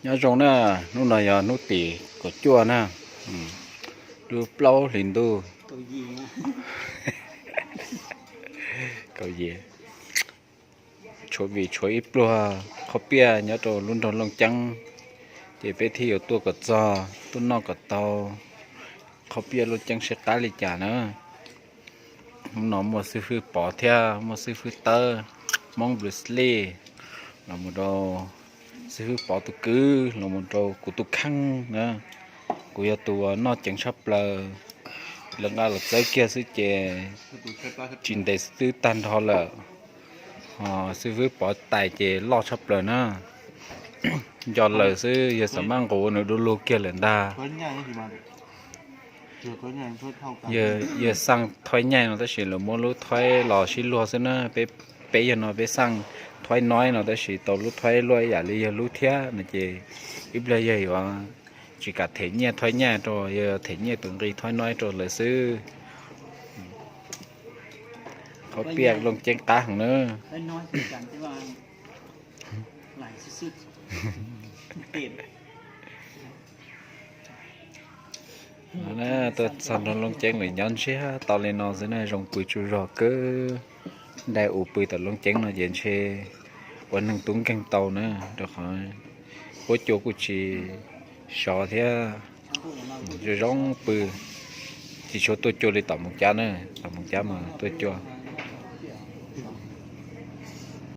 Nyob zoo na, hnub no yog hnub tim kaum cuaj na, lub plaub hlis ntuj. Tshuav vim tshuav ib pluag qhob piaj nyob rau lub nroog Looj Ceeb, ces peb thiaj yuav tuaj kom txog, tuaj noj kom tau qhob piaj Looj Ceeb seb qab li cas na. Hnub no muaj xib fwb Pov thiab muaj xib fwb Tawb, Hmoob Bruce Lee, los mus rau xib fwb Pov tus kwv, los mus rau kuv tus kheej na. Kuv yog tus uas noj ceev tshaj plaws, lawv nqa los txawb kiag xwb ces tsis ntev xwb twb tag nrho lawm. Xib fwb Pov tais ces loj tshaj plaws na. Nco lawm xwb, yawg Xam Maj Nqus nws du lug kiag lawm ntag. Yawg xaj thoib nyaij no tab sis lawv muab lub thoib los sib luag xwb na. Peb yawg no peb xaj thoib noib no tab sis tau lub thoib luaj ib yam li yawg lub thiab no ces ib pliag yawg yuav tsis kam them nyiaj thoib nyaij rau, yawg them nyiaj tus nqi thoib noib rau lawv xwb. Qhob piaj Looj Ceeb qab heev na. Tuaj txog nroog Looj Ceeb lawm nyob ntsiag to li no xwb na, zoo pw tsaug zog kawg. Dai us pw tom Looj Ceeb no ces ntshe ua neeg tub nkeeg tau na, rau qhov huab cua kuj tsis sov thiab. Zoo zoo pw, tsis tshua tuaj cua li tom Moos Cab na, tom Moos Cab mas tuaj cua.